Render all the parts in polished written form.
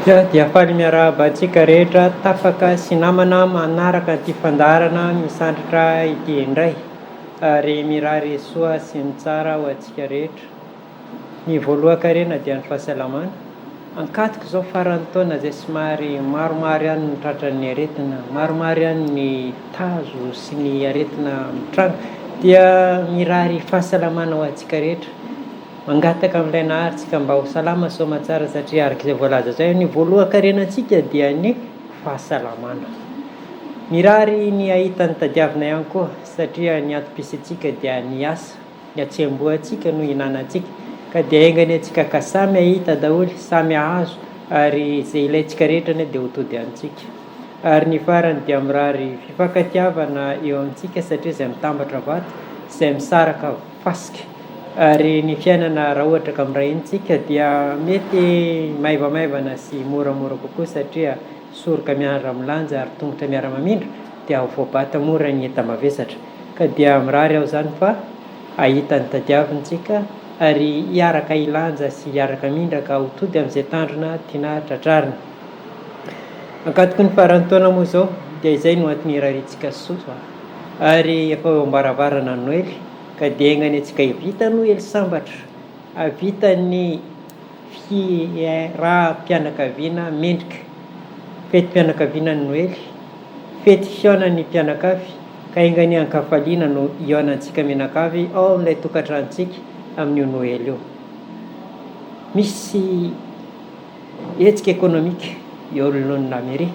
Dia faly miarahaba antsika rehetra tapaka sy namana manaraka ity fandaharana misandratra ity indray ary mirary soa sy ny tsara ho antsika rehetra. Ny voalohan-karena dia ny fahasalamana. Ankatoky izao faran'ny taona izay somary maromaro ihany ny tratran'ny aretina, maromaro ihany ny tazo sy ny aretina mitranga dia mirary fahasalamana ho antsika rehetra. Mangataka amin'ilay Nahary tsika mba ho salama soamatsara satria araka izay voalaza izay ny voalohan-karenantsika dia ny fahasalamana. Mirary ny hahita ny tadiavina ihany koa satria ny antom-pisiantsika dia ny asa, ny hatsembohantsika no ihinanantsika ka dia enga anie tsika ka samy hahita daholo, samy hahazo ary izay ilaintsika rehetra anie dia ho tody amintsika. Ary ny farany dia mirary fifankatiavana eo amintsika satria izay mitambatra vato, izay misaraka fasika. Ary ny fiainana raha ohatra ka miray hina tsika dia mety maivamaivana sy moramora kokoa satria soroka miara milanja ary tongotra miara mamindra dia voabata mora ny enta-mavesatra. Ka dia mirary aho izany fa hahita ny tadiaviny tsika ary hiaraka hilanja sy hiaraka hamindra ka ho tody amin'izay tanjona tiana tratrarina. Ankatoky ny faran'ny taona moa izao dia izay no antony irariantsika soa ary efa eo am-baravarana ny Noely. Ka dia enga anie tsika hivita Noely sambatra, hahavita ny fiaraham-pianakaviana mendrika. Fetim-pianakaviana ny Noely, fety fihaonan'ny mpianakavy, ka enga anie an-kafaliana no hihaonantsika mianakavy ao amin'ilay tokantranontsika amin'io Noely io. Misy. Hetsika ekonomika eo anoloan'ny la mairie.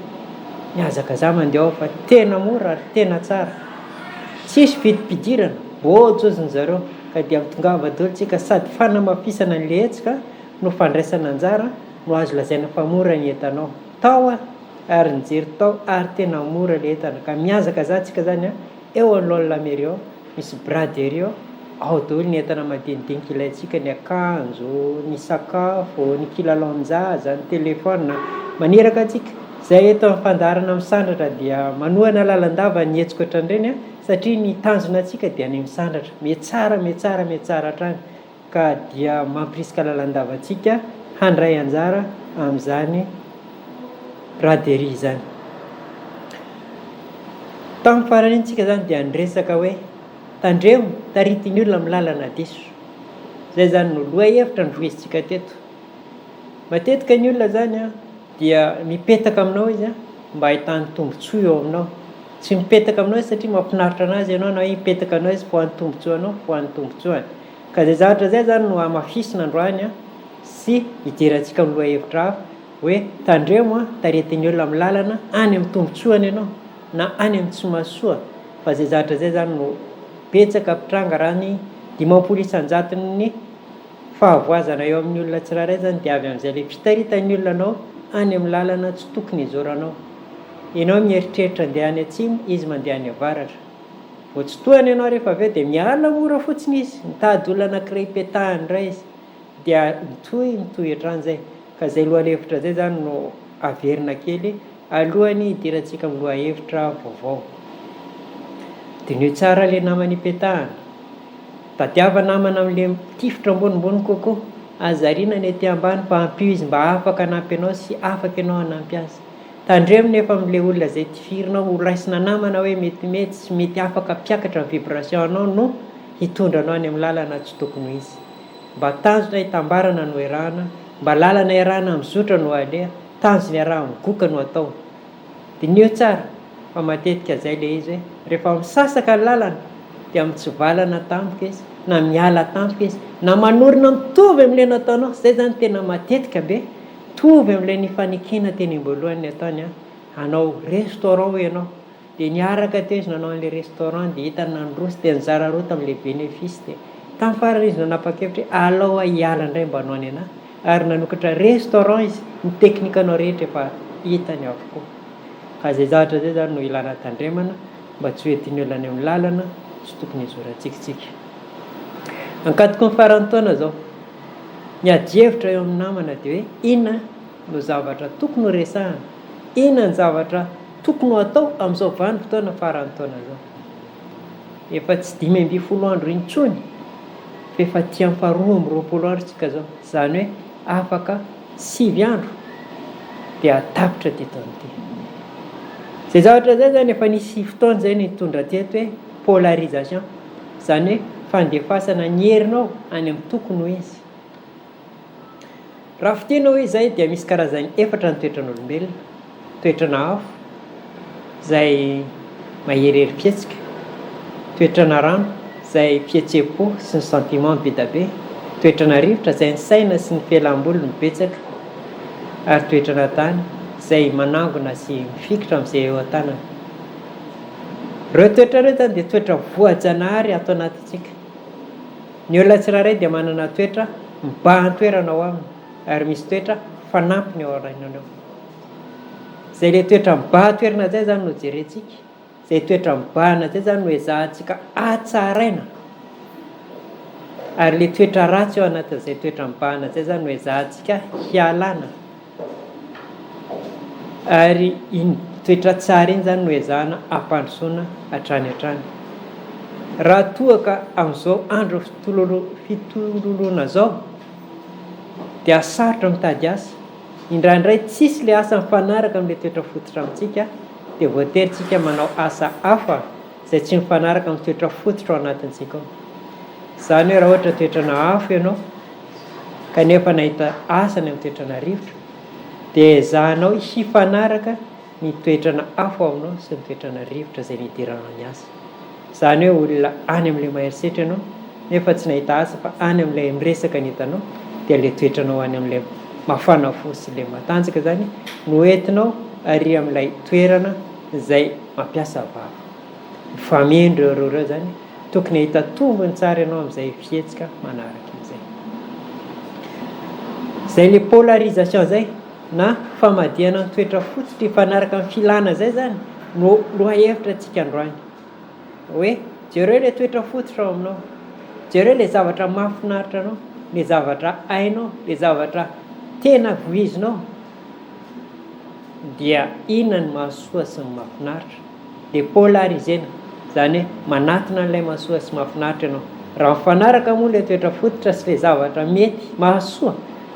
Mihazakazaha mandeha ao fa tena mora ary tena tsara. Tsisy vidim-pidirana, bôjo ozy ny zareo ka dia mitongava daholo tsika sady fanamafisana an'ilay hetsika no fandraisana anjara no azo lazaina fa mora ny entana ao. Tao aho ary nijery tao ary tena mora ilay entana ka mihazakazaha tsika zany an! Eo anoloan'ny la mairie ao, misy braderie ao, ao daholo ny entana madinidinika ilaintsika, ny akanjo, ny sakafo, ny kilalaon-jaza, ny téléphone. Maniraka antsika. Izay eto amin'ny fandaharana misandratra dia manohana lalandava ny hetsika ohatran'ireny satria ny tanjona antsika dia ny misandratra. Mihatsara, mihatsara, mihatsara hatrany. Ka dia mampirisika lalandava antsika handray anjara amin'izany braderie izany. Tamin'ny farany iny tsika izany dia niresaka hoe tandremo taritin'ny olona amin'ny lalana diso. Izay izany no lohahevitra novoizintsika teto. Matetika ny olona izany dia mipetaka aminao izy mba hahitany tombontsoa eo aminao. Tsy mipetaka aminao izy satria mahafinaritra anazy ianao na hoe hipetaka anao izy ho an'ny tombontsoanao, ho an'ny tombontsoany. Ka izay zavatra izay izany no hamafisina androany sy hijerentsika amin'ny lohahevitra hafa hoe tandremo an, taritin'ny olona amin'ny lalana any amin'ny tombontsoany ianao na any amin'ny tsy mahasoa fa izay zavatra izay izany no betsaka mpitranga raha ny 50 isan-jaton'ny fahavoazana eo amin'ny olona tsirairay izany dia avy amin'izay ilay fitaritan'ny olona anao any amin'ny lalana tsy tokony hizoranao. Ianao mieritreritra andeha any atsimo, izy mandeha any avaratra. Vao tsy tohana ianao rehefa avy eo dia miala mora fotsiny izy, mitady olona anankiray hipetahany indray izy. Dia mitohy, mitohy hatrany izay. Ka izay lohahevitra izay izany no averina kely alohan'ny hidirantsika amin'ny lohahevitra vaovao. Diniho tsara ilay namana ipetahana. Tadiava namana amin'ilay mitifitra ambonimbony kokoa. Aza ariana ny ety ambany fa ampio izy mba afaka hanampy anao sy afaka ianao hanampy azy. Tandremo nefa amin'ilay olona izay tifirinao ho raisina namana hoe metimety sy mety afaka hampiakatra ny vibration anao no hitondra anao any amin'ny lalana tsy tokony ho izy. Mba tanjona hitambarana no erahana, mba lalana iarahana mizotra no aleha, tanjona iaraha-migoka no atao. Diniho tsara fa matetika izay ilay izy hoe rehefa misasaka ny lalana dia mitsivalana tampoka izy na miala tampoka izy na manorina mitovy amin'ilay nataonao, izay izany tena matetika be, mitovy amin'ilay nifanekena teny am-boalohany ny ataony an, hanao restaurant hoy ianao, dia niaraka teo izy nanao an'ilay restaurant dia hitany nandroso dia nizara roa tamin'ilay bénéfice dia tamin'ny farany izy nanapa-kevitra hoe alao aho hiala indray mba hanao ny anah ary nanokatra restaurant izy, ny teknikanao rehetra efa hitany avokoa. Ka izay zavatra izay izany no ilana tandremana mba tsy ho entin'ny olona any amin'ny lalana tsy tokony hizorantsikintsika. Ankatoky ny faran'ny taona izao, ny adihevitra eo amin'ny namana dia hoe inona no zavatra tokony ho resahana, inona ny zavatra tokony ho atao amin'izao vanim-potoana faran'ny taona izao. Efa tsy 15 andro intsony fa efa aty amin'ny faha 22 andro tsika izao, izany hoe afaka sivy andro. Dia tapitra ity taona ity. Izay zavatra izay izany efa nisy fotoana izay nitondra teto hoe polarisation, izany hoe fandefasana ny herinao any amin'ny tokony ho izy. Raha fintinina hoy izay dia misy karazany efatra ny toetran'olombelona, toetrana afo izay maherihery fihetsika, toetrana rano izay fihetseham-po sy ny sentiment be da be, toetrana rivotra izay ny saina sy ny fialam-boly no betsaka ary toetrana tany izay manangona sy mifikitra amin'izay eo an-tanana. Ireo toetra ireo izany dia toetra voajanahary ato anatintsika. Ny olona tsirairay dia manana toetra mibahan-toerana ao aminy ary misy toetra fanampiny ao aorianany ao. Izay ilay toetra mibahan-toerana izay izany no jerentsika, izay toetra mibahana izay izany no ezahantsika hatsaraina. Ary ilay toetra ratsy ao anatin'izay toetra mibahana izay izany no ezahantsika hialana. Ary iny toetra tsara iny izany no ezahana hampandrosoana hatrany hatrany. Raha toa ka amin'izao andro fitololoana izao dia sarotra mitady asa, indraindray tsisy ilay asa mifanaraka amin'ilay toetra fototra amintsika dia voatery tsika manao asa hafa izay tsy mifanaraka amin'ny toetra fototra ao anatintsika ao. Izany hoe raha ohatra toetrana afo ianao kanefa nahita asa any amin'ny toetrana rivotra, dia ezahanao hifanaraka ny toetrana afo ao aminao sy ny toetrana rivotra izay nidiranao ny asa. Izany hoe olona any amin'ilay mahery setra ianao nefa tsy nahita asa fa any amin'ilay miresaka ny hitanao, dia ilay toetranao any amin'ilay mafana fo sy ilay matanjaka izany no entinao ary amin'ilay toerana izay mampiasa vava. Mifameno ireo roa ireo izany, tokony hahita tombony tsara ianao amin'izay fihetsika manaraka izay. Izay le polarisation izay na famadihana ny toetra fototra hifanaraka amin'ny filana izay izany no lohahevitra antsika androany. Hoe jereo ilay toetra fototra ao aminao, jereo ilay zavatra mahafinaritra anao, ilay zavatra hainao, ilay zavatra tena voizinao, dia inona ny mahasoa sy ny mahafinaritra? Dia polarisena, izany hoe manatona an'ilay mahasoa sy mahafinaritra ianao. Raha mifanaraka moa ilay toetra fototra sy ilay zavatra mety mahasoa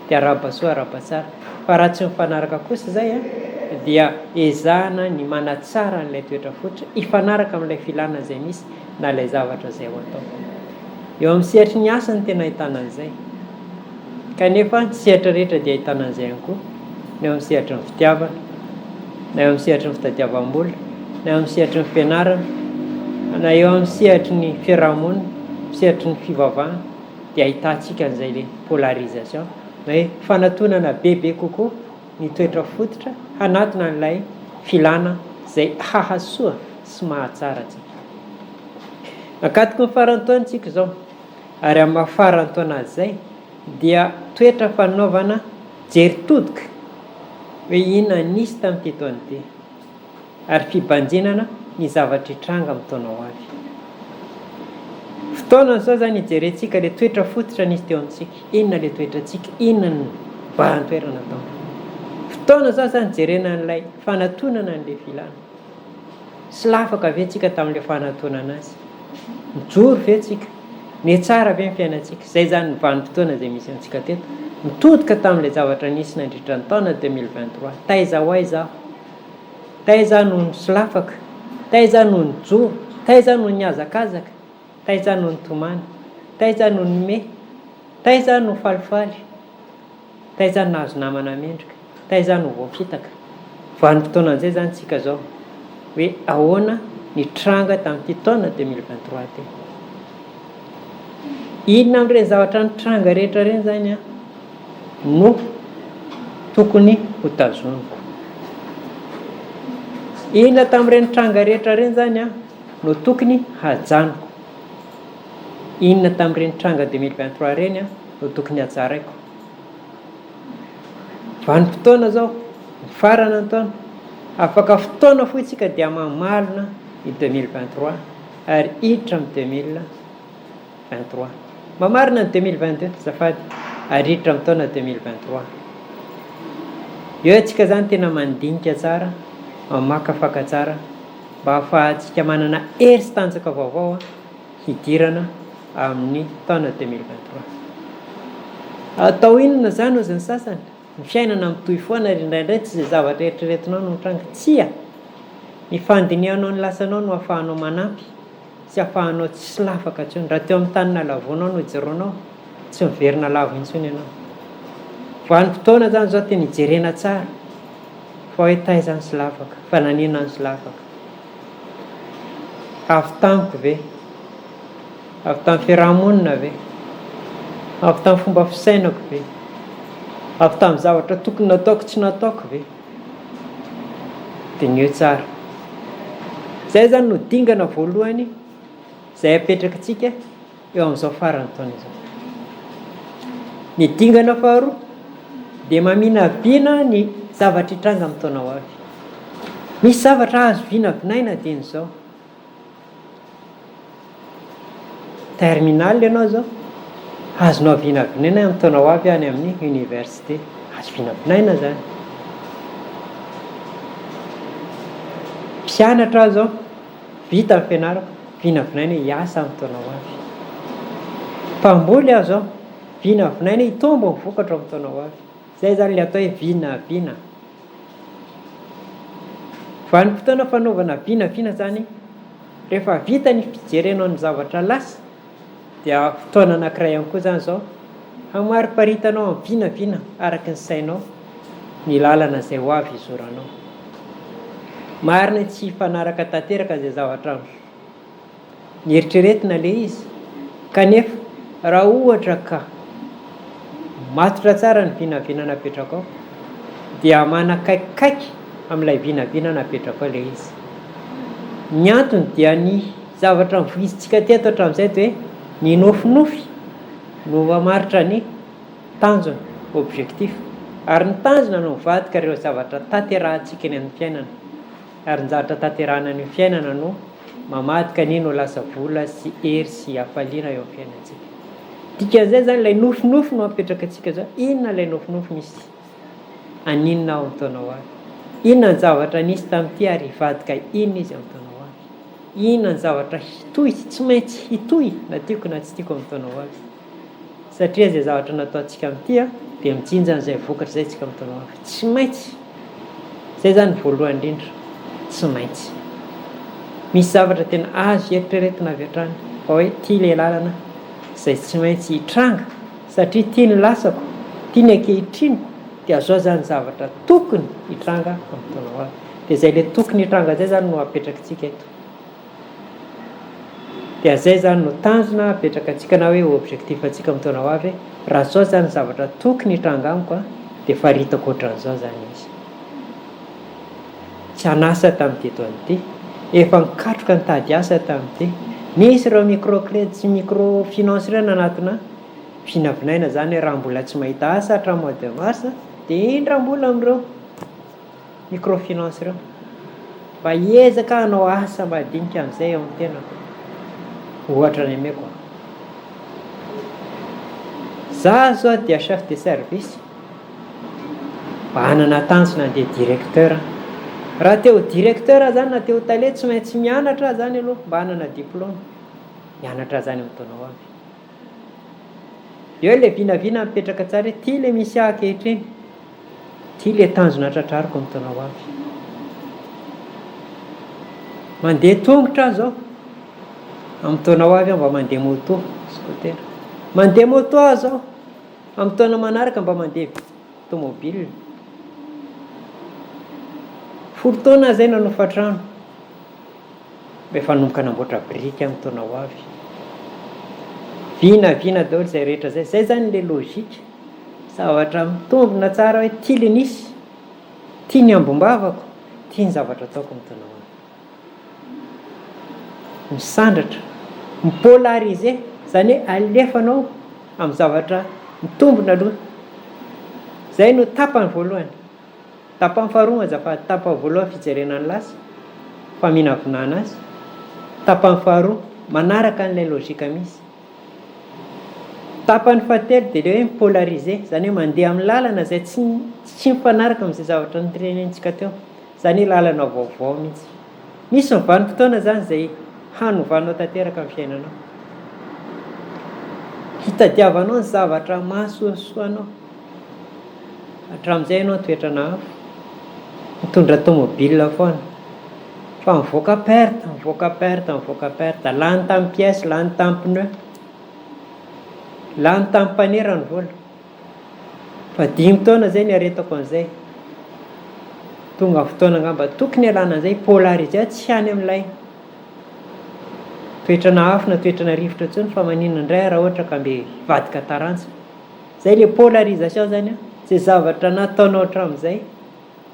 dia arahaba soa arahaba tsara. Fa raha tsy mifanaraka kosa izay an, dia ezahana ny manatsara an'ilay toetra fototra hifanaraka amin'ilay filana izay misy na ilay zavatra izay ho atao. Eo amin'ny sehatry ny asa no tena ahitana an'izay. Kanefa ny sehatra rehetra dia ahitana an'izay ihany koa, na eo amin'ny sehatry ny fitiavana, na eo amin'ny sehatry ny fitadiavam-bola, na eo amin'ny sehatry ny fianarana, na eo amin'ny sehatry ny fiarahamonina, sehatry ny fivavahana, dia ahitantsika an'izay ilay polarisation, na hoe fanatonana bebe kokoa ny toetra fototra hanatona an'ilay filana izay hahasoa sy mahatsara antsika. Ankatoky ny faran'ny taona isika izao. Ary amin'ny maha faran'ny taona azy izay dia toetra fanaovana jery todika hoe inona nisy tamin'ity taona ity ary fibanjinana ny zavatra hitranga amin'ny taona ho avy. Fotoana izao izany hijerentsika ilay toetra fototra nisy teo amintsika, inona ilay toetrantsika, inona ny bahan-toerana atao. Fotoana izao izany hijerena an'ilay fanatonana an'ilay filana. Solafaka ve tsika tamin'ilay fanatonana azy? Mijoro ve tsika? Nihatsara ve ny fiainantsika? Izay izany ny vanim-potoana izay misy antsika teto. Mitodika tamin'ilay zavatra nisy nandritra ny taona 2023. Taiza ho aiza aho? Taiza aho no nisolafaka? Taiza aho no nijoro? Taiza aho no nihazakazaka? Taiza aho no nitomany? Taiza aho no nimehy? Taiza aho no falifaly? Taiza no nahazo namana mendrika? Taiza no voafitaka? Vanim-potoanan'izay izany tsika izao hoe ahoana ny tranga tamin'ity taona 2023 ity. Inona amin'ireny zavatra nitranga rehetra ireny izany no tokony ho tazoniko? Inona tamin'ireny tranga rehetra ireny izany no tokony hajanoko? Inona tamin'ireny tranga 2023 ireny no tokony hatsaraiko? Vanim-potoana izao, mifarana ny taona. Afaka fotoana fohy isika dia mamalona ny 2023 ary hiditra amin'ny 2023. Mamarina ny 2022, azafady, ary hiditra amin'ny taona 2023. Eo isika izany tena mandinika tsara, mamakafaka tsara mba hahafahantsika manana hery sy tanjaka vaovao hidirana amin'ny taona 2023. Atao inona izany hozy ny sasany? Ny fiainana mitohy foana ary indraindray tsy izay zavatra eritreretinao no mitranga. Tsia! Ny fandinihanao ny lasanao no ahafahanao manampy sy ahafahanao tsy solafaka intsony. Raha teo amin'ny tany nahalavoanao no ijoroanao, tsy miverina lavo intsony ianao. Vanim-potoana izany izao tena ijerena tsara fa hoe taiza ny solafaka, fa naninona ny solafaka. Avy tamiko ve? Avy tamin'ny fiaraha-monina ve? Avy tamin'ny fomba fisainako ve? Avy tamin'ny zavatra tokony nataoko tsy nataoko ve? Diniho tsara. Izay izany no dingana voalohany izay apetrakitsika eo amin'izao faran'ny taona izao. Ny dingana faharoa dia maminavina ny zavatra hitranga amin'ny taona ho avy. Misy zavatra azo vinavinaina dieny izao. Terminale ianao izao, azonao vinavinaina amin'ny taona ho avy any amin'ny université. Azo vinavinaina izany. Mpianatra aho izao, vita ny fianarako, vinavinaina hiasa amin'ny taona ho avy. Mpamboly aho izao, vinavinaina hitombo ny vokatra amin'ny taona ho avy. Izay izany ilay atao hoe vinavina. Vanim-potoana fanaovana vinavina izany, rehefa vita ny fijerenao ny zavatra lasa dia fotoana anankiray ihany koa izany izao hamariparitanao amin'ny vinavina araka ny sainao ny lalana izay ho avy hizoranao. Marina tsy hifanaraka tanteraka izay zavatra Nieritreretina ilay izy, kanefa raha ohatra ka matotra tsara ny vinavina napetrakao, dia manakaikikaiky amin'ilay vinavina napetrakao ilay izy. Ny antony dia ny zavatra novoizintsika teto hatramin'izay dia hoe ny nofinofy no mamaritra ny tanjona, objectif, ary ny tanjona no mivadika ireo zavatra tanterahantsika eny amin'ny fiainana. Ary ny zavatra tanterahana any amin'ny fiainana no mamadika an'iny ho lasa vola sy hery sy hafaliana eo amin'ny fiainantsika. Dikan'izay izany ilay nofinofy no apetraka antsika izao, inona ilay nofinofy misy haninona aho amin'ny taona ho avy? Inona ny zavatra nisy tamin'ity ary hivadika inona izy amin'ny taona ho avy? Inona ny zavatra hitohy sy tsy maintsy hitohy na tiako na tsy tiako amin'ny taona ho avy? Satria izay zavatra nataontsika amin'ity dia mijinja an'izay vokatra izay isika amin'ny taona ho avy. Tsy maintsy. Izay izany ny voalohany indrindra. Tsy maintsy. Misy zavatra tena azo eritreretina avy hatrany fa hoe ity ilay lalana izay tsy maintsy hitranga satria ity ny lasako, ity ny ankehitriniko dia izao izany zavatra tokony hitranga amin'ny taona ho avy. Dia izay ilay tokony hitranga izay izany no apetrakitsika eto. Dia zay zany no tanjona apetraka antsika na hoe objectif antsika amin'ny taona ho avy hoe raha zao zany ny zavatra tokony hitranga amiko an, dia faritako ohatran'izao zany izy. Tsy an'asa tamin'ity taona ity, efa nikatroka nitady asa tamin'ity, nisy ireo micro credit sy micro finance ireo nanatona vinavinaina zany hoe raha mbola tsy mahita asa hatramin'ny mois de mars dia indram-bola amin'ireo. microfinance ireo. Mba hiezaka hanao asa madinika amin'izay eo amin'ny tenako. Ohatra ny ameko. Za zao dia chef de service. Mba hanana tanjona handeha directeur. Raha te ho directeur zany na te ho tale tsy maintsy mianatra aho zany aloha mba hanana diplôme. Hianatra zany amin'ny taona ho avy. Eo ilay vinavina mipetraka tsara hoe ity ilay misy ahy ankehitriny. Ity ilay tanjona tratrariko amin'ny taona ho avy. Mandeha tongotra aho izao. Amin'ny taona ho avy aho mba mandeha moto, scooter. Mandeha moto aho izao. Amin'ny taona manaraka mba mandeha tomobile. Folo taona aho izay nanofa trano. Efa hanomboka hanamboatra biriky amin'ny taona ho avy. Vinavina daholo izay rehetra izay. Izay izany ilay logique. Zavatra mitombina tsara hoe ity ilay nisy, ity ny ambim-bavako, ity ny zavatra ataoko amin'ny taona ho avy. Misandratra, mi-polariser, izany hoe alefanao amin'ny zavatra mitombina aloha. Izay no tapany voalohany. Tapany faharoa azafady, tapany voalohany fijerena ny lasa, faminavinana azy, tapany faharoa manaraka an'ilay logique misy, tapany fahatelo dia ilay hoe mi-polariser, izany hoe mandeha amin'ny lalana izay tsy tsy mifanaraka amin'izay zavatra notenenintsika teo, izany hoe lalana vaovao mihitsy. Misy ny vanim-potoana izany izay hanovanao tanteraka ny fiainanao, hitadiavanao ny zavatra mahasoasoa anao. Hatramin'izay ianao toetrana afo, mitondra tomobile foana, fa mivoaka perte, mivoaka perte, mivoaka perte, lany tamin'ny pièce, lany tamin'ny pneu, lany tamin'ny mpanera ny vola. Fa dimy taona izay niaretako an'izay. Tonga ny fotoana angamba tokony hialana an'izay, polariser tsy any amin'ilay toetrana afo na toetrana rivotra intsony fa maninona indray raha ohatra ka mbe hivadika taranja. Zay le polarisation zany an, zay zavatra nataonao hatramin'izay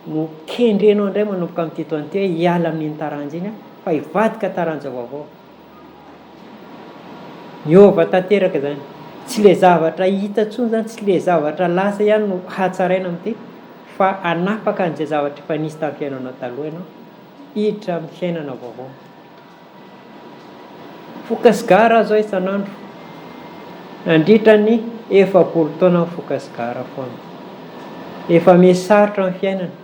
no kendrenao indray manomboka amin'ity taona ity hoe hiala amin'iny taranja iny aho fa hivadika taranja vaovao. Miova tanteraka zany. Tsy le zavatra hita intsony zany, tsy le zavatra lasa ihany no hatsaraina amin'ity fa hanapaka an'izay zavatra efa nisy tamin'ny fiainanao taloha ianao hiditra amin'ny fiainana vaovao. Mifoka sigara aho zao isan'andro. Nandritra ny 40 taona nifoka sigara foana. Efa miha sarotra ny fiainana.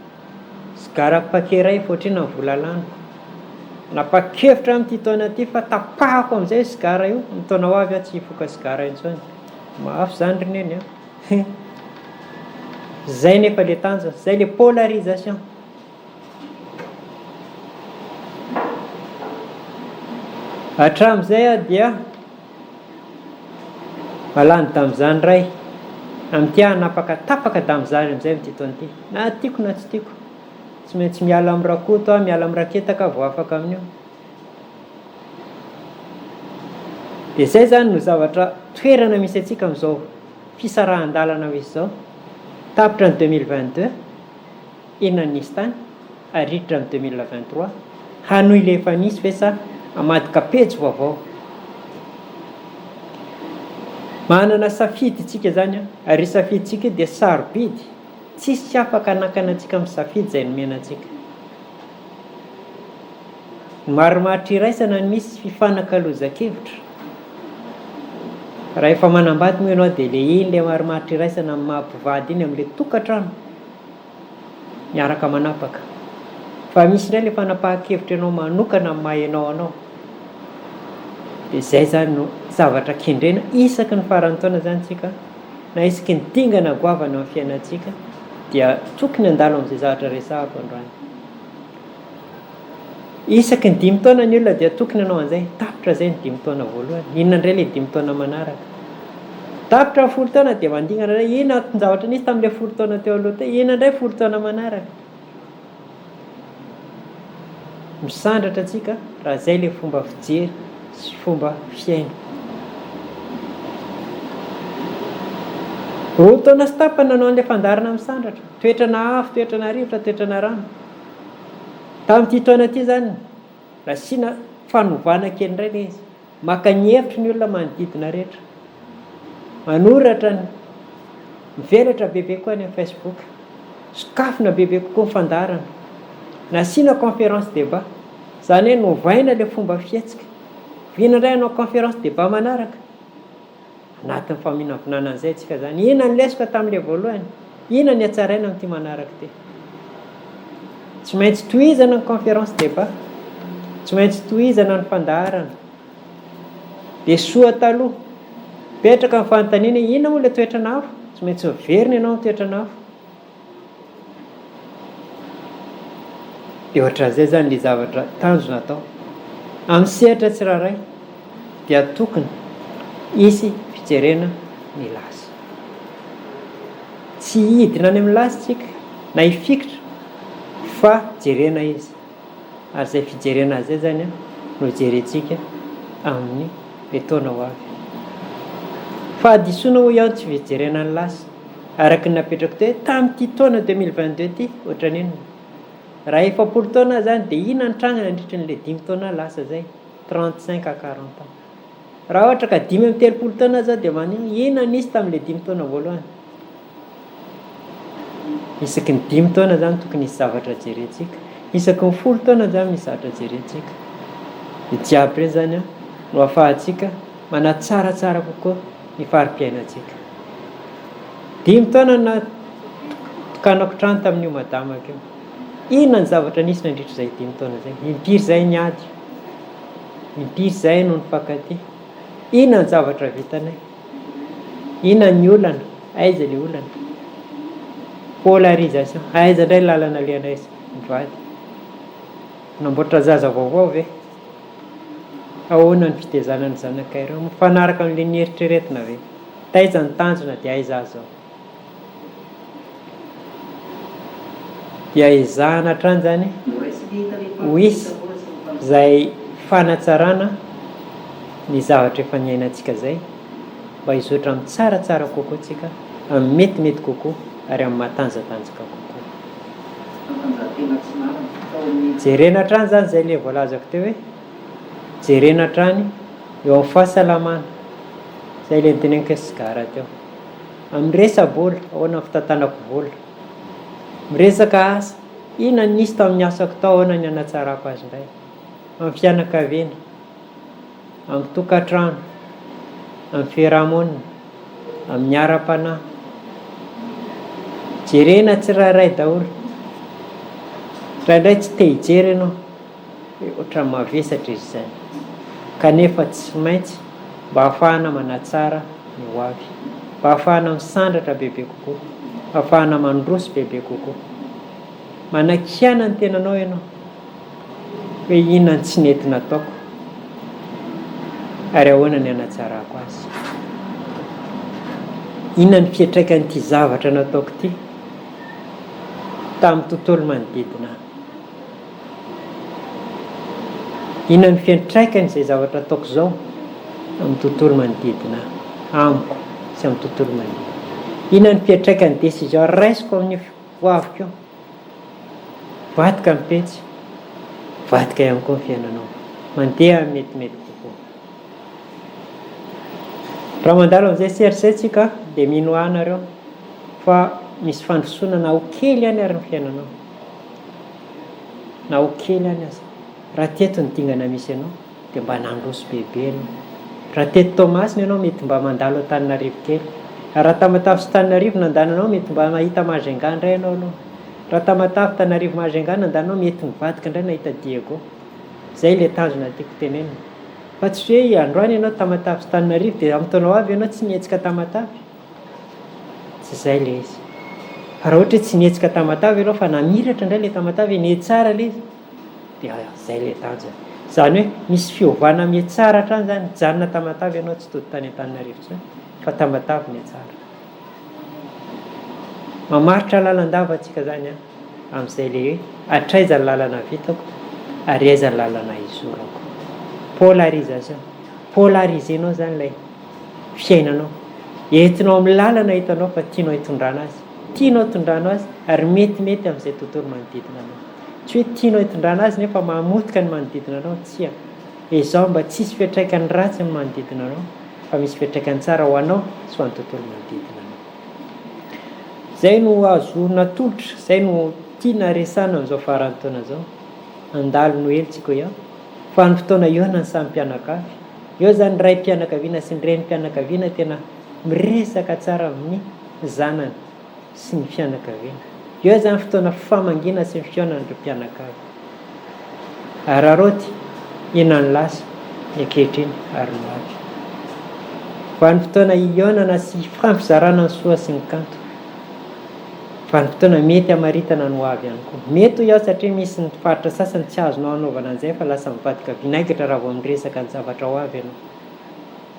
Sigara paquet iray efa ohatr'inona ny vola laniko. Nanapa-kevitra aho amin'ity taona ity fa tapahako amin'izay io sigara io, amin'ny taona ho avy aho tsy hifoka sigara intsony. Mafy izany ry neny a! Izay nefa ilay tanjona, izay ilay polarisation. Hatramin'izay aho dia mahalany tamin'izany iray, amin'ity aho hanapaka tapaka tamin'izany amin'izay amin'ity taona ity, na tiako na tsy tiako, tsy maintsy miala amin'ny rakoto aho, miala amin'ny raketaka aho vao afaka amin'io. Dia izay izany no zavatra toerana misy antsika amin'izao fisarahan-dalana misy izao, tapitra ny 2022. Inona no nisy tany ary hiditra amin'ny 2023? Hanohy ilay efa nisy ve sa hamadika pejy vaovao? Manana safidy isika izany an, ary io safidintsika io dia sarobidy, tsisy afaka hanakana antsika amin'ny safidy izay nomena antsika. Ny marimaritra iraisana no misy fifanakalozan-kevitra. Raha efa manambady moa ianao dia ilay iny ilay marimaritra iraisana amin'ny maha mpivady iny amin'ilay tokantrano. miaraka manapaka. Fa misy indray ilay fanapahan-kevitra ianao manokana amin'ny maha ianao anao. Dia izay izany no zavatra kendrena isaky ny faran'ny taona izany tsika, na isaky ny dingana goavana amin'ny fiainantsika dia tokony handalo amin'izay zavatra resahako androany. Isaky ny dimy taona ny olona dia tokony hanao an'izay. Tapitra izay ny dimy taona voalohany. Inona indray ilay dimy taona manaraka? Tapitra ny folo taona dia mandingana indray. Inona ny zavatra nisy tamin'ilay folo taona teo aloha teo? Inona indray folo taona manaraka? Misandratra antsika raha izay ilay fomba fijery sy fomba fiaina. Roa taona sy tapany nanao an'ilay fandaharana misandratra. Toetrana afo, toetrana rivotra, toetrana rano. Tamin'ity taona ity izany, nasiana fanovana kely indray ilay izy. Maka ny hevitry ny olona manodidina rehetra. Manoratra ny, mivelatra bebe koa any amin'ny Facebook. Sokafina bebe kokoa ny fandaharana. Nasiana conférence débat. Izany hoe novaina ilay fomba fihetsika. Vina indray hanao conférence débat manaraka. Anatin'ny faminavinana an'izay isika izany. Inona ny lesoka tamin'ilay voalohany? Inona ny hatsaraina amin'ity manaraka ity? Tsy maintsy tohizana ny conférence débat. Tsy maintsy tohizana ny fandaharana. Dia soa taloha. Mipetraka ny fanontaniana hoe inona moa ilay toetran'afo? Tsy maintsy miverina ianao amin'ny toetran'afo. Dia ohatran'izay izany ilay zavatra tanjona atao. Amin'ny sehatra tsirairay dia tokony hisy fijerena ny lasa. Tsy hidina any amin'ny lasa isika na hifikitra fa jerena izy. Ary izay fijerena azy izay izany no jerentsika amin'ny taona ho avy. Fahadisoana hoy aho ny tsy fijerena ny lasa. Araka ny napetrako teo hoe tamin'ity taona 2022 ity ohatran'ny inona? Raha 40 taona aho izany dia inona ny tranga nandritra an'ilay dimy taona lasa izay, 35 à 40 ans. Raha ohatra ka 35 taona aho izao dia maninona, inona nisy tamin'ilay dimy taona voalohany? Isaky ny dimy taona izany tokony hisy zavatra jerentsika. Isaky ny folo taona izany misy zavatra jerentsika. Ny jiaby ireny izany no ahafahantsika manatsaratsara kokoa ny fari-piainantsika. Dimy taona no nitokanako trano tamin'io madamako io. Inona ny zavatra nisy nandritra izay dimy taona izay? Impiry izahay niady? Impiry izahay no nifankatia? Inona ny zavatra vitanay? Inona ny olana? Aiza ilay olana? Polarisation. Aiza indray ny lalana alehanay mivady? Hanamboatra zaza vaovao ve? Ahoana ny fitezana ny zanakay ireo? Mifanaraka amin'ilay nieritreretina ve? Taiza ny tanjona dia aiza aho izao? Dia ezahana hatrany izany ho hisy izay fanatsarana ny zavatra efa niainantsika izay mba hizotra amin'ny tsaratsara kokoa tsika, amin'ny metimety kokoa ary amin'ny matanjatanjaka kokoa. Jerena hatrany izany izay ilay voalazako teo hoe jerena hatrany eo amin'ny fahasalamana, izay ilay noteneniko hoe sigara teo. Amin'ny resa-bola, ahoana ny fitantanako vola? Miresaka asa, inona no nisy tamin'ny asako tao, ahoana ny hanatsarako azy indray? Amin'ny fianakaviana, amin'ny tokantrano, amin'ny fiarahamonina, amin'ny ara-panahy. Jerena tsirairay daholo. Indraindray tsy te hijery ianao. Hoe ohatran'ny mavesatra izy izany. Kanefa tsy maintsy mba hahafahana manatsara ny ho avy. Mba hahafahana misandratra bebe kokoa. Mba hahafahana mandroso bebe kokoa. Manakiana ny tenanao ianao hoe inona no tsy nety nataoko ary ahoana ny hanatsarako azy. Inona ny fiantraikan'ity zavatra nataoko ity tamin'ny tontolo manodidina ahy. Inona ny fiantraikany izay zavatra ataoko izao amin'ny tontolo manodidina ahy, amiko sy amin'ny tontolo manodidina. Inona ny fiantraikan'ny décision raisiko amin'ny ho aviko eo. Mivadika ny pejy, mivadika ihany koa ny fiainanao. Mandeha metimety kokoa. Raha mandalo amin'izay sehatra izay tsika dia mino ahy nareo fa misy fandrosoana na ho kely ihany ary ny fiainanao. Na ho kely ihany aza. Raha teto ny dingana misy anao dia mba nandroso bebe ianao. Raha teto Toamasina ianao mety mba mandalo Antananarivo kely. Ary raha Tamatave sy Tananarivo nandananao mety mba mahita Majunga indray ianao aloha. Raha Tamatave, Tanarivo, Majunga nandananao mety mivadika indray nahita Diego. Izay ilay tanjona tiako tenenina. Fa tsy hoe androany ianao Tamatave sy Tananarivo dia amin'ny taona ho avy ianao tsy mihetsika Tamatave. Tsy izay ilay izy. Fa raha ohatra hoe tsy nihetsika Tamatave ianao fa namiratra indray ilay Tamatave, nihatsara ilay izy, dia izay ilay tanjona. Izany hoe misy fiovana mihatsara hatrany izany, nijanona Tamatave ianao tsy tody tany Antananarivo intsony fa Tamatave nihatsara. Mamaritra lalandava antsika izany an, amin'izay ilay hoe hatraiza ny lalana vitako ary aiza ny lalana hizorako. Polarisation, polariser-nao izany ilay fiainanao. Entinao amin'ny lalana hitanao fa tianao hitondrana azy. Tianao hitondrana azy ary metimety amin'izay tontolo manodidina anao. Tsy hoe tianao hitondrana azy nefa mahamotika ny manodidina anao, tsia. Ezaho mba tsy hisy fiantraikany ratsy amin'ny manodidina anao fa misy fiantraikany tsara ho anao sy ho an'ny tontolo manodidina anao. Izay no azo natolotra, izay no tiana resahina amin'izao faran'ny taona izao. Handalo Noely tsika eo ihany fa ny fotoana hihaonan'ny samy mpianakavy. Eo izany ny raim-pianakaviana sy ny renim-pianakaviana tena miresaka tsara amin'ny zanany sy ny fianakaviana. Eo izany fotoana famangiana sy ny fihaonan'ireo mpianakavy. Araraoty, inona ny lasa, ny ankehitriny ary ny ho avy. Vanim-potoana hihaonana sy hifampizarana ny soa sy ny kanto. Vanim-potoana mety hamaritana ny ho avy ihany koa. Mety hoy aho satria misy ny faritra sasany tsy azonao anaovana an'izay fa lasa mivadika vinaigitra raha vao miresaka ny zavatra ho avy ianao.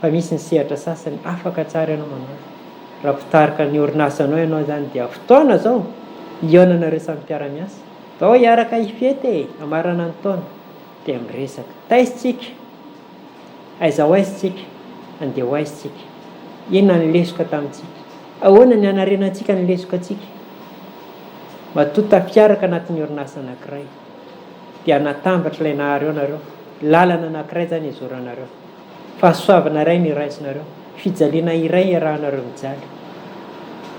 Fa misy ny sehatra sasany afaka tsara ianao manao azy. Raha mpitarika ny orinasanao ianao izany dia fotoana izao hihaonanareo samy mpiara-miasa. Ndao hiaraka hifety e! Hamarana ny taona. Dia miresaka. Taiza tsika? Aiza ho aiza tsika? Andeha ho aiza tsika? Inona ny lesoka tamintsika? Ahoana ny hanarenantsika ny lesokantsika? Matoa tafiaraka anatin'ny orinasa anankiray, dia hanatambatra ilay Nahary eo nareo, lalana anankiray izany hizoranareo, fahasoavana iray no iraisinareo, fijaliana iray iarahanareo mijaly.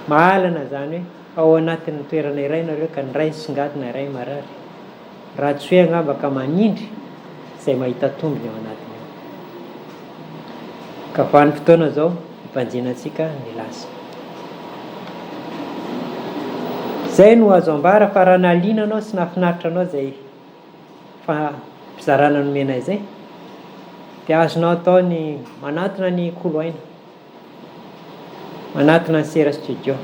Mahalana izany hoe ao anatin'ny toerana iray nareo ka ny iray misongadina, iray marary. Raha tsy hoe angamba ka manindry izay mahita tombony ao anatiny ao. Ka vanim-potoana izao hibanjinantsika ny lasa. Izay no azo ambara fa raha nahaliana anao sy nahafinaritra anao izay fampizarana nomena izay dia azonao atao ny manatona ny Kolo Aina. Manatona ny Sera Studio.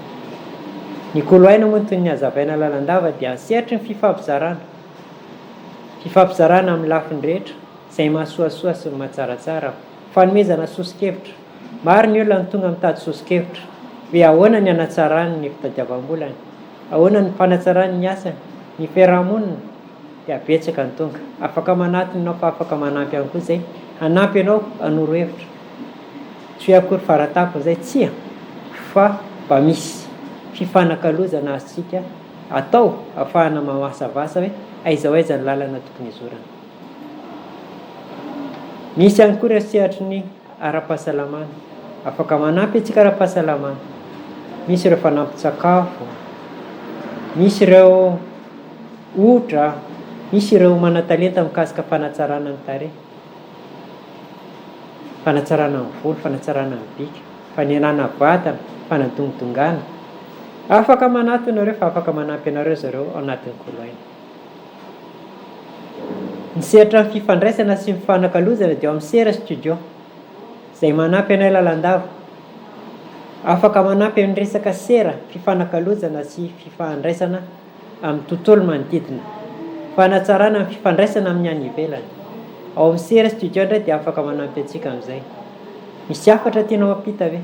Ny koloaina moa toy ny hazavaina lalandava dia sehatry ny fifampizarana. Fifampizarana amin'ny lafiny rehetra, izay mahasoasoa sy ny mahatsaratsara. Fanomezana soso-kevitra. Maro ny olona no tonga mitady soso-kevitra hoe ahoana ny hanatsarany ny fitadiavam-bolany, ahoana ny fanatsarany ny asany, ny fiaraha-monina, dia betsaka ny tonga. Afaka manatona ianao fa afaka manampy ihany koa izay hanampy anao hanoro hevitra. Tsy hoe akory faratapony izay, tsia, fa mba misy fifanakalozana azontsika atao ahafahana mamasavasa hoe aiza ho aiza ny lalana tokony hizorana. Misy ihany koa ireo sehatry ny ara-pahasalamana. Afaka manampy antsika ara-pahasalamana. Misy ireo fanampin-tsakafo, misy ireo otra, misy ireo manan-talenta mikasika fanatsarana ny tarehy, fanatsarana ny volo, fanatsarana ny bika, fanenana vatana, fanadongodongana. Afaka manatona ireo fa afaka manampy anareo zareo ao anatin'ny koloaina. Ny sehatra ny fifandraisana sy ny fifanakalozana dia ao amin'ny Sera Studio, izay manampy anay lalandava. Afaka manampy amin'ny resaka sera, fifanakalozana sy fifandraisana amin'ny tontolo manodidina. Fanatsarana ny fifandraisana amin'ny any ivelany. Ao amin'ny Sera Studio indray dia afaka manampy antsika amin'izay. Misy hafatra tianao hampita ve?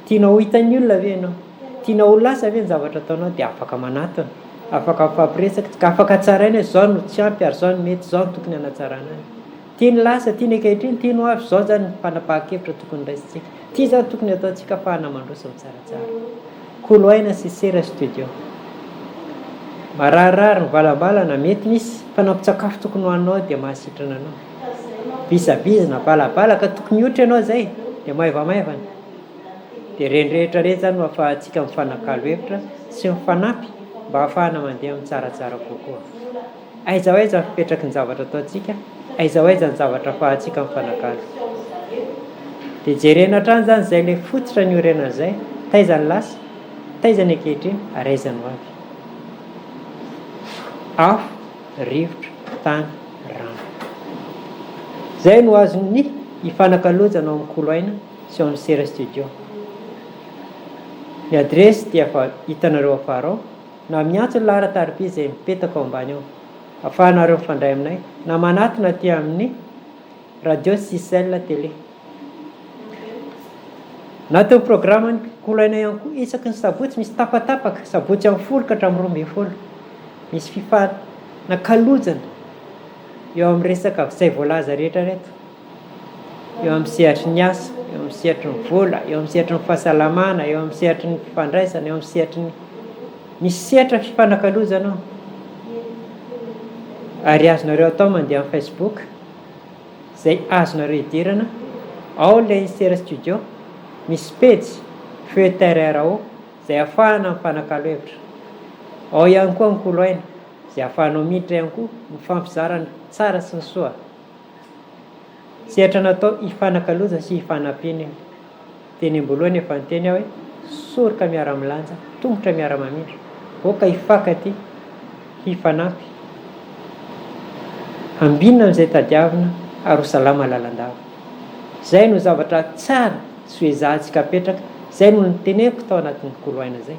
Tianao ho hitan'ny olona ve ianao? Tianao ho lasa ve ny zavatra ataonao? Dia afaka manatona, afaka mifampiresaka, ka afaka tsaraina hoe izao no tsy ampy ary izao no mety, izao no tokony hanatsarana azy. Ity ny lasa, ity ny ankehitriny, ity ny ho avy, izao izany ny fanapahan-kevitra tokony raisintsika. Ity izany tokony hataontsika ahafahana mandroso mitsaratsara. Kolo Aina sy Sera Studio. Mararirary, mivalambalana, mety misy fanampin-tsakafo tokony hohaninao dia mahasitrana anao. Bizabizina, balabalaka, tokony hiotra ianao izay dia maivamaivana. Dia ireny rehetra ireny izany no ahafahantsika mifanakalo hevitra sy mifanampy mba hahafahana mandeha amin'ny tsaratsara kokoa. Aiza ho aiza ny fipetraky ny zavatra ataontsika, aiza ho aiza ny zavatra ahafahantsika mifanakalo. Dia jerena hatrany izany izay ilay fototra niorenan'izay, taiza ny lasa, taiza ny ankehitriny ary aiza ny ho avy. Afo, rivotra, tany, rano. Izay no azon'ny ifanakalozana ao amin'ny Kolo Aina sy ao amin'ny Sera Studio. Ny adiresy dia efa hitanareo afara ao, na miantso ny laharan-tariby izay mipetaka ao ambany ao. Afahanareo mifandray aminay na manatona aty amin'ny Radio Sicel Télé. Anatin'ny programan'ny Kolo Aina ihany koa, isaky ny sabotsy misy tapatapaka, sabotsy amin'ny folo ka hatramin'ny 12. Misy fifanakalozana eo amin'ny resaka izay voalaza rehetra ireto. Eo amin'ny sehatry ny asa, eo amin'ny sehatry ny vola, eo amin'ny sehatry ny fahasalamana, eo amin'ny sehatry ny fifandraisana, eo amin'ny sehatry ny misy sehatra fifanakalozana ao. Ary azonareo atao mandeha amin'ny Facebook izay azonareo idirana ao ilay Sera Studio, misy pejy Feu Terre RO izay ahafahana mifanakalo hevitra. Ao ihany koa ny Kolo Aina izay ahafahanao miditra ihany koa mifampizara ny tsara sy ny soa. Sehatra natao hifanakalozana sy hifanampiana io. Teny am-boalohany efa niteny aho hoe soroka miara-milanja, tongotra miara-mamindra. Aoka hifankatia, hifanampy, hambinina amin'izay tadiavina ary ho salama lalandava. Izay no zavatra tsara sy ho ezahantsika apetraka, izay no noteneniko tao anatin'ny Kolo Aina izay,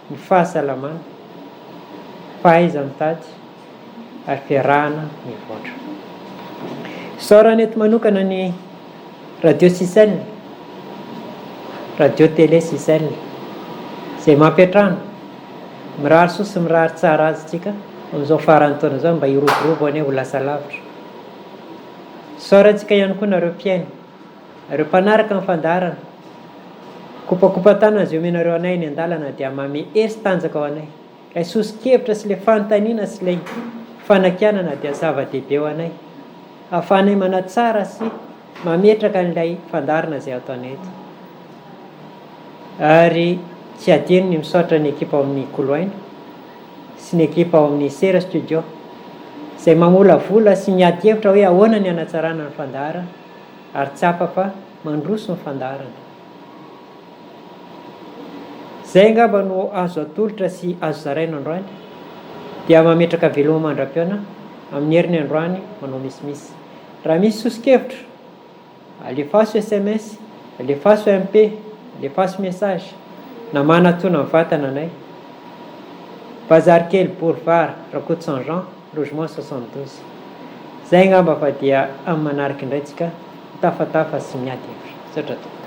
ny fahasalamana, fahaiza-mitady, ary fiarahana mivoatra. Isaorana eto manokana ny Radio Sicel, Radio Télé Sicel, izay mampiantrano, mirary soa sy mirary tsara azy tsika amin'izao faran'ny taona izao mba hiroborobo anie ho lasa lavitra. Isaorantsika ihany koa nareo mpihaino, nareo mpanaraka ny fandaharana. Kopakopa-tanana izay omenareo anay eny an-dalana dia manome hery sy tanjaka ho anay. Ilay soso-kevitra sy ilay fanontaniana sy ilay fanakianana dia zava-dehibe ho anay, ahafahanay manatsara sy mametraka an'ilay fandaharana izay ataonay eto. Ary tsy adino ny misaotra ny ekipa ao amin'ny Kolo Aina sy ny ekipa ao amin'ny Sera Studio izay mamolavola sy miady hevitra hoe ahoana ny hanatsarana ny fandaharana ary tsapa fa mandroso ny fandaharana. Izay angamba no azo atolotra sy azo zaraina androany dia mametraka veloma mandra-pihaona amin'ny heriny androany manao misimisy. Raha misy soso-kevitra, alefaso sms, alefaso MP, alefaso message, na manatona mivantana anay. Bazary kely Boulevard Rakotoson Jean, logement 72. Zay angamba fa dia amin'ny manaraka indray tsika mitafatafa sy miady hevitra. Misaotra tompoko.